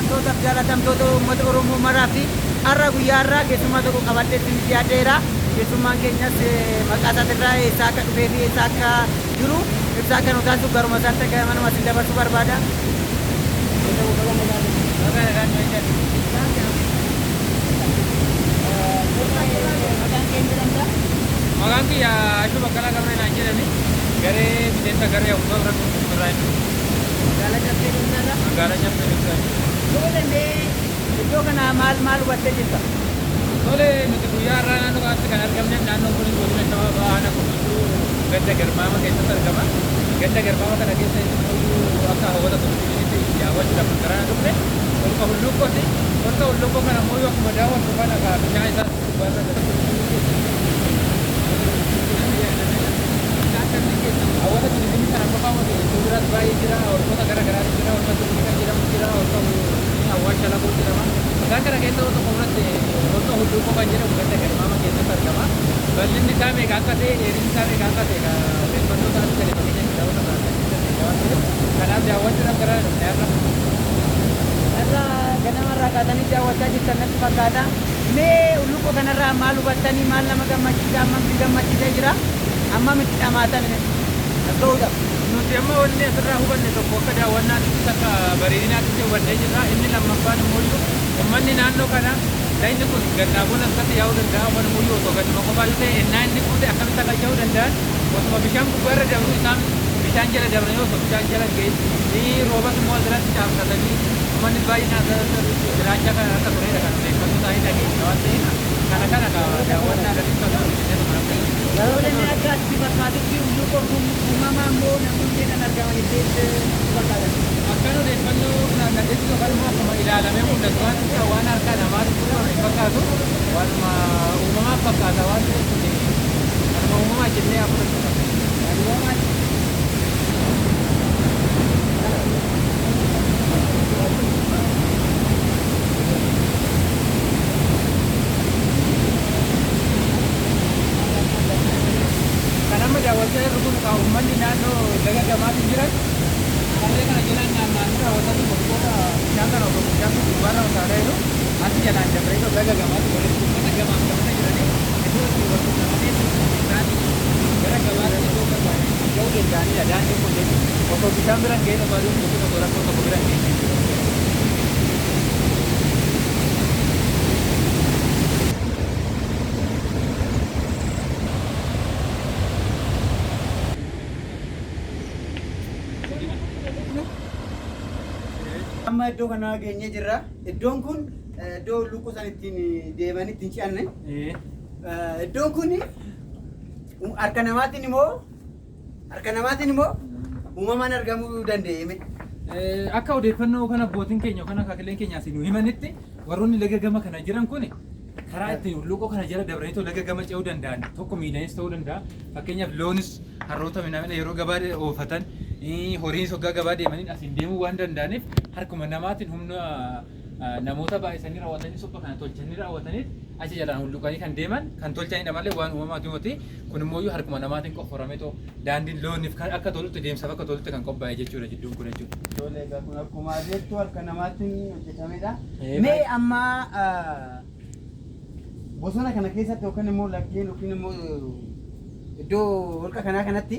Kabajamtootaaf jaalatamtoota uummata Oromoo maraa fi har'a guyyaa har'aa keessummaa tokko qabadhee isin dhiyaadheera. Keessummaan keenyas maqaa isaatirraa eessaa akka dhufee fi eessaa akka jiru ibsaa akka nu taasisu garuma isaatti akka manuma isin dabarsuu barbaada. Maqaan keenya jedhamta? Maqaan kiyya Ashuu Baqqalaa Gabree naan jedhani, garee miseensa garee Abuutoo Afran Qulqulluu jechuudha. Magaalaa Caffee Doomsaarraa? Magaalaa Caffee Doomsaa jechuudha. Tole, mee iddoo kana maal maal hubattee jirta? Tole, nuti guyyaa har'aa naannoo kanatti kan argamneef naannoon kunis godina Shawaa Bahaa aanaa Qurxulluu ganda Garmaama keessatti argama. Ganda Garmaama kana keessa immoo akka hawwata turizimiitti daawwachuudhaaf kan karaa dhufne holqa Hulluuqqooti. Holqa Hulluuqqoo kana immoo akkuma daawwannu kana bishaan isaas gubbaarra hawwata turizimii kana qofaa miti, iddoo biraas baay'ee jira. Holqoota gara garaatu jira. Holqa Tullii kan jedhamu jira. Holqa Awwaash Shalaqoo jedhama. Isaan kana keessa yoo tokko fudhatte, holqa Hulluuqqoo kan jedhamu ganda Garmaama keessatti argama. Bal'inni isaa meeqa akka ta'e, dheerinni isaa meeqa akka ta'e odeeffannoo isaatti gadi fageenyaan kitaabota irraa argachuu dandeenya waan ta'eef, kanaaf daawwachuudhaaf gara dhufne har'a. Har'a ganamarraa kaatanii daawwachaa jirtan natti fakkaata. Mee hulluuqqoo kanarraa maal hubattanii, maal nama gammachiisa, hammam isin gammachiisee jira, hammam itti dhamaatan as ga'uudhaaf? Nuti amma wanni asirraa hubanne tokko akka daawwannaatittis akka bareedinaattis hubannee jirra. Inni lammaffaan immoo uummanni naannoo kana lagni kun gannaa bona akkatti yaa'uu danda'a, yookaan immoo osoo gannuma qofaa ta'e ennaa inni guute akkamitti akka ce'uu danda'an, osuma bishaan gubbaarra dabru isaan bishaan jala dabranii osoo bishaan jala hin ga'in, roobas immoo asirratti caamsatanii uummanni baay'inaan asirratti jiraachaa kan akka turedha kan odeeffannoo isaanii dhageenya waan ta'eef, kana daawwannaadhaan kan jennee kan Tole, mee akka ati fakkaatutti hulluuqqoon kun uumamaa immoo namtolcheedhaan argama jettee natti fakkaata? Akkan odeeffannoo funaannadhetti yookaan immoo akkuma ilaalamee mul'atu waan waan harka namaatti tolfame hin fakkaatu, waanuma uumamaa fakkaata waan ta'eef, kun kanuma uumamaa jennee haa fudhannu. Waan uumamaa. Kan amma daawwachaa jirru kun kan uummanni naannoo laga gamaatiin jiran harree kana jalaan naanna'anii raawwatanii holqoota bishaan kana osoo bishaan kun gubbaarra utaalaa jiru achi jalaan dabree laga gamaatti walitti uummata gamaaf gamana jiranii iddoo itti wal quunnamanii isaan gara gamaatti iddoo barbaadanii ga'uu danda'anidha. Daandiin kun jechuudha. Osoo bishaan bira hin ga'in, osoo aduun yookiin osoo rakkoon tokko bira hin ga'in jechuudha. Amma iddoo kana geenyee jirra. Iddoon kun iddoo hulluuqqoo san ittiin deemanii ittiin ce'anne. Iddoon kun harka namaatiin immoo uumamaan argamuu danda'e? Akka odeeffannoo kana abbootiin keenya yookaan akaakileen keenya asii nu himanitti, warroonni laga gama kana jiran kun karaa ittiin hulluuqoo kana jala dabranii laga gama ce'uu danda'an tokko miilanis ta'uu danda'a. Fakkeenyaaf, loonis, harroota minamina yeroo gabaa oofatan, horiinis hoggaa gabaa deemanii asiin deemuu waan danda'aniif, harkuma namaatiin humna namoota baay'isanii raawwatanii supha kana tolchanii raawwatanii achi jalaan hulluuqanii kan deeman kan tolchanidha malee waan uumamaati miti. Kun immoo harkuma namaatiin qofforamee too daandiin looniif kan akka tolutti, deemsaaf akka tolutti kan qophaa'e jechuudha jidduun kun jechuudha. Tole, egaa kun akkuma jettu harka namaatiin hojjetamedha. Mee amma bosona kana keessatti yookaan immoo laggeen yookiin immoo iddoo holqa kanaa kanatti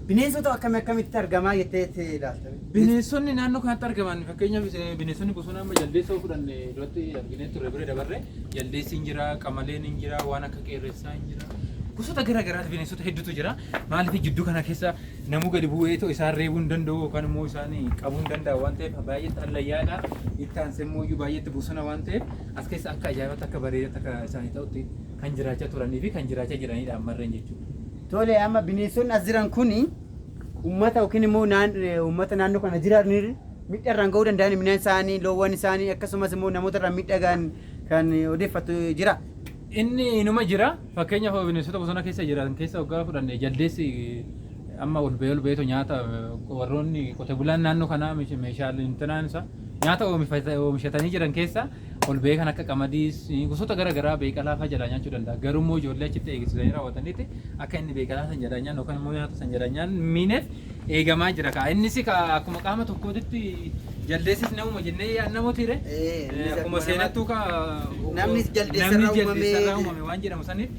bineensota akkamii akkamitti argamaa jettee ilaalta? Bineensonni naannoo kanatti argaman, fakkeenyaaf bineensonni bosonaa, amma jaldeessa yoo fudhanne, duratti arginee turre bira dabarre, jaldeessi hin jira, qamaleen hin jira, waan akka qeerrensaa hin jira. Gosoota garaa garaati, bineensota hedduutu jira. Maaliif, jidduu kana keessa namuu gadi bu'ee itoo isaan reebuu hin danda'u yookaan immoo isaan qabuu hin danda'u waan ta'eef, baay'eetti hallayyaadha. Itti aansee immoo iyyuu baay'eetti bosona waan ta'eef, as keessa akka ajaa'ibatti, akka bareedaatti, akka isaanii ta'utti kan jiraachaa turanii fi kan jiraachaa jiranidha ammarreen jechuudha. Tole, amma bineensonni as jiran kuni uummata yookiin immoo uummata naannoo kana jiran miidhaa irraan ga'uu danda'an, midhaan isaanii, loowwan isaanii, akkasumas immoo namoota irraan miidhaa ga'an kan odeeffatu jira? Inni inuma jira. Fakkeenyaaf, bineensota bosona keessa jiran keessa waggaa fudhanne, jaldeessi amma ol ba'ee ol ba'eetu nyaata warroonni qote bulaan naannoo kanaa meeshaalee intinaan isa nyaata oomishatanii jiran keessa ol ba'ee kan akka qamadiis, gosoota gara garaa, beeqalaa fa'aa jalaa nyaachuu danda'a. Garuu immoo ijoollee achitti eegsisanii raawwataniiti akka inni beeqalaa san jalaa nyaannu yookaan immoo nyaata san jalaa nyaannu miineef eegamaa jira ka'a. Innis akkuma qaama tokkootitti Jaldeessis namuma jennee yaadnamotiire. Akkuma seenattuu ka Namnis jaldeessarraa namni jaldeessarraa uumame. Uumame waan jedhamu saniif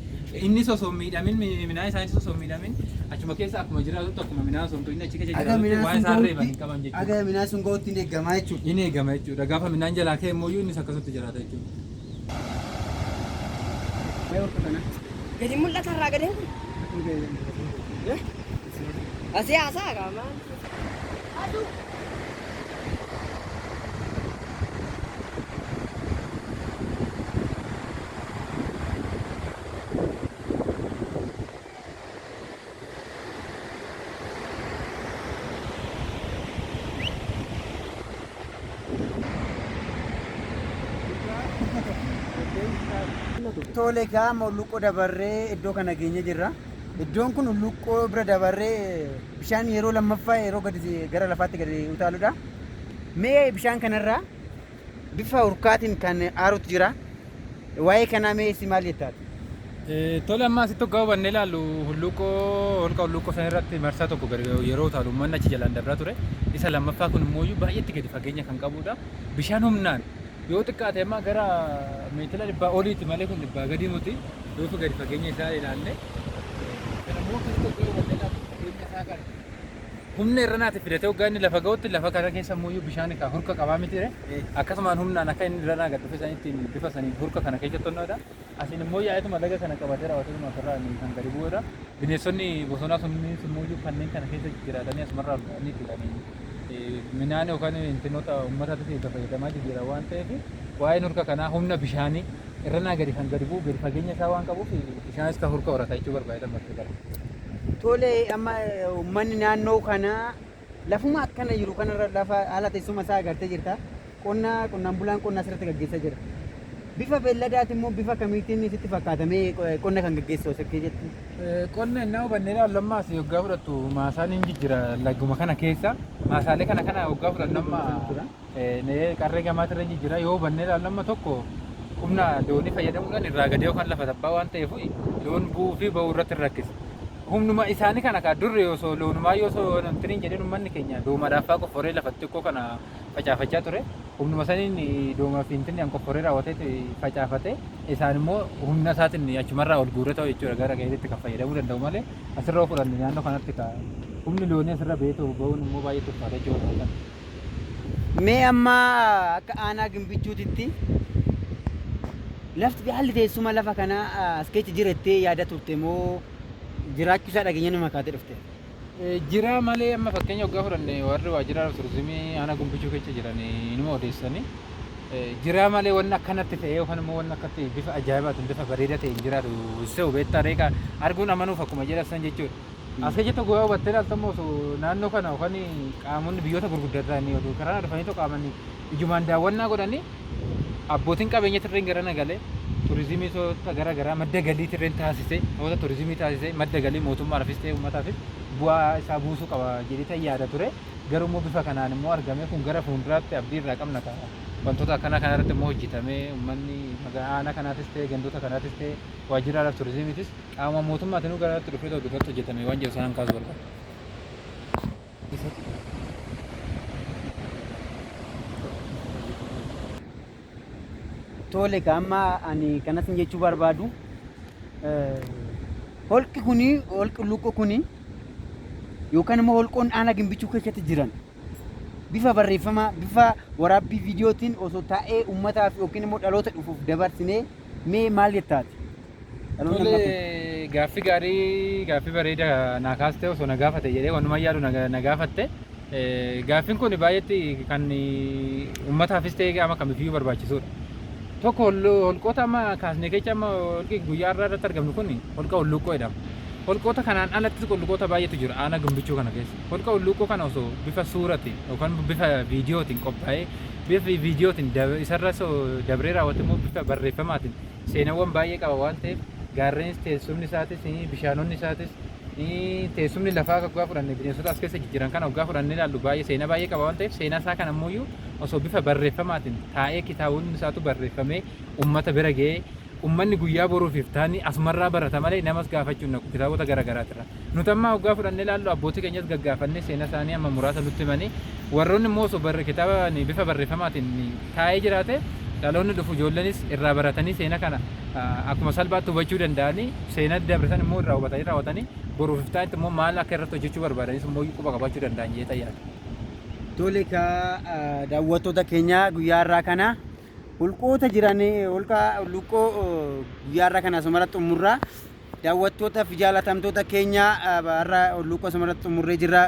innis osoo hin miidhamin midhaan isaanis osoo hin miidhamin achuma keessa akkuma jiraatutti akkuma midhaan osoo hin tuqin achi keessa Aga jiraatutti midhaan waan sun isaan reeban gahuutti hin qaban jechuudha. aga midhaan sun gahuutti hin eegamaa jechuudha. Inni eegama jechuudha. Gaafa midhaan jalaa ka'e immoo innis akkasumatti jiraata jechuudha. Mee horka kana. Gadi mul'ata irraa gadeen kun. Asii haasaa gaa maal? Aduu. Tole egaa amma hulluuqqoo dabarree iddoo kana geenye jirra. Iddoon kun hulluuqqoo bira dabarree bishaan yeroo lammaffaa yeroo gadi gara lafaatti gadi utaaludha. Mee bishaan kanarraa bifa hurkaatiin kan aarutu jira. Waa'ee kanaa mee si maal jettaati? Tole, amma asitti hoggaa hubannee ilaallu hulluuqqoo holqa hulluuqqoo sana irratti marsaa tokko gadi yeroo utaalu uummanni achi jalaan dabraa ture. Isa lammaffaa kun immoo baay'eetti gadi fageenya kan qabudha. Bishaan humnaan yoo xiqqaate amma gara meetira 100 oliiti malee kun 100 gadii miti. Yoo gadi fageenya isaa ilaalle. Kana immoo akkasitti hoggaa hubannee ilaallu fageenya isaa kana. Humna irra naati fidatee hoggaa inni lafa ga'utti lafa kana keessa immoo bishaan kan hurka qabaa miti re. Akkasumaan humnaan akka inni irra naa gad dhufe sanitti bifa saniin hurka kana keessatti tonnoodha. Asiin immoo yaa'etuma laga kana qabatee raawwateetuma asirraa kan gadi bu'uudha. Bineensonni bosonaa sunniin immoo kanneen kana keessa jiraatanii asumarraa dhufanii jiranii midhaan yookaan intinoota uummataatis itti fayyadamaa jira waan ta'eef waa'een hurka kanaa humna bishaanii irra naa gadi kan gadi bu'u gadi fageenya isaa waan qabuuf bishaanis kan hurka horata jechuu barbaadan bakka gara. Tole, amma uummanni naannoo kanaa lafuma akkana jiru kanarra lafa haala teessuma isaa agartee jirta. Qonna qonnaan bulaan qonna asirratti gaggeessaa jira. Bifa beelladaati immoo bifa kamiitiin sitti fakkaatamee qonna kan gaggeessu as keessatti? Qonna innaa hubannee ilaallu amma asii hoggaa fudhattu maasaan hin jijjiira laguma kana keessa maasaalee kana kana hoggaa fudhannu amma qarree gamaatirra hin jijjiira. Yoo hubannee ilaallu amma tokko humna loonii fayyadamuudhaan irraa gadee yookaan lafa tabbaa waan ta'eef loon bu'uu fi ba'uu irratti hin rakkisa. Humnuma isaanii kana kaa durri osoo loonumaa yoo osoo namtiniin jedheen uummanni keenya doomaadhaaf fa'aa qofforee lafa xixiqqoo kana facaafachaa ture. Humnuma saniin doomaa fi intinni an qofforee raawwatee facaafate isaan immoo humna isaatiin achumarraa ol guuree ta'u jechuudha gara gaheetti kan fayyadamuu danda'u malee asirra yoo fudhanne naannoo kanatti ka humni loonii asirra ba'ee ta'u ba'uun immoo baay'ee ulfaata jechuudha. Mee amma akka aanaa Gimbichuutitti lafti haalli teessuma lafa kanaa as keessa jira jettee yaada turte moo jiraachuu isaa dhageenya nama kaatee dhufte? Jira malee amma fakkeenya waggaa fudhanne warri waajjira turizimii aanaa Gumbichuu keessa jiran inuma odeessanii jira malee wanni akkanatti ta'e yookaan immoo wanni akkatti bifa ajaa'ibaatiin bifa bareedaa ta'een jiraatu se'u beektaa reeqa arguun amanuuf akkuma jedhan san jechuudha. As keessatti guyyaa hubattee ilaaltu osoo naannoo kana yookaan qaamonni biyyoota gurguddatanii oduu karaa dhufanii tokko qaamanii ijumaan daawwannaa godhanii abbootiin qabeenya tirreen gara nagalee turizimii soota gara garaa madda galii tirreen taasisee namoota turizimii taasisee madda galii mootummaadhaafis ta'e uummataafis bu'aa isaa buusuu qaba jedhee ta'e yaada ture. Garuu immoo bifa kanaan immoo argame kun gara fuulduraatti abdii irraa qabna ta'a. Wantoota akkanaa kanarratti immoo hojjetamee uummanni aanaa kanaatis ta'e gandoota kanaatis ta'e waajjiraadhaaf turizimiitis qaama mootummaatiin gara irratti dhufee tokko irratti hojjetame waan jedhu sanaan kaasuu barbaada. Tole, amma ani kanas jechuu barbaadu holqi kuni holqi Hulluuqqoo kuni yookaan immoo holqoon aanaa Gimbichuu keessatti jiran bifa barreeffamaa bifa waraabbii viidiyootiin osoo taa'ee uummataaf yookiin immoo dhaloota dhufuuf dabarsinee mee maal jettaati? Dhaloonni ammaa kun. Tole, gaaffii gaarii gaaffii bareeda naa kaaste osoo na gaafate jedhee waanuma yaadu na gaafatte. Gaaffiin kun baay'eetti kan uummataafis ta'e qaama kamifiyyuu barbaachisuudha. Tokko holqoota amma kaasnee keessa amma holqi guyyaa har'aa irratti argamnu kun holqa Hulluuqqoo jedhama. Holqoota kanaan alatti holqoota baay'eetu jira aanaa Gimbichuu kana keessa. Holqa Hulluuqqoo kana osoo bifa suuraatiin yookaan bifa viidiyootiin qophaa'ee bifa viidiyootiin isarra osoo dabree raawwate immoo bifa barreeffamaatiin seenawwan baay'ee qaba waan ta'eef gaarreenis teessumni isaatis bishaanonni isaatis teessumni lafaa waggaa fudhanne bineensota as keessa jijjiiran kana waggaa fudhanne ilaallu baay'ee seenaa baay'ee qaba waan ta'eef seenaa isaa kana ammoo osoo bifa barreeffamaatiin taa'ee kitaabonni isaatu barreeffamee uummata bira ga'ee Ummanni guyyaa boruuf iftaanii asumarraa barata malee namas gaafachuu hin naqu kitaabota garaagaraatirra. Nuti amma hoggaa fudhannee ilaallu abbootii keenyas gaggaafannee seena isaanii amma muraasa nutti himanii warroonni immoo osoo barre kitaaba bifa barreeffamaatiin taa'ee jiraate dhaloonni dhufu ijoolleenis irraa baratanii seena kana akkuma salphaatti hubachuu danda'anii seena dabre san immoo irraa hubatanii raawwatanii boruuf iftaanitti immoo maal akka irratti hojjechuu barbaadanis immoo quba qabaachuu danda'an jee yaada. Tole kaa, daawwattoota keenya, guyyaa har'aa kana holqoota jiran, holqa Hulluuqoo guyyaa har'aa kana asumarratti xumurraa. Daawwattootaa fi jaalatamtoota keenya, har'a Hulluuqoo asumarratti xumurree jirra.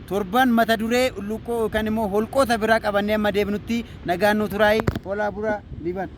Torban mata duree Hulluuqoo yookaan immoo holqoota biraa qabannee amma deebinutti nagaan nu turaayi. Hoolaa bura liban.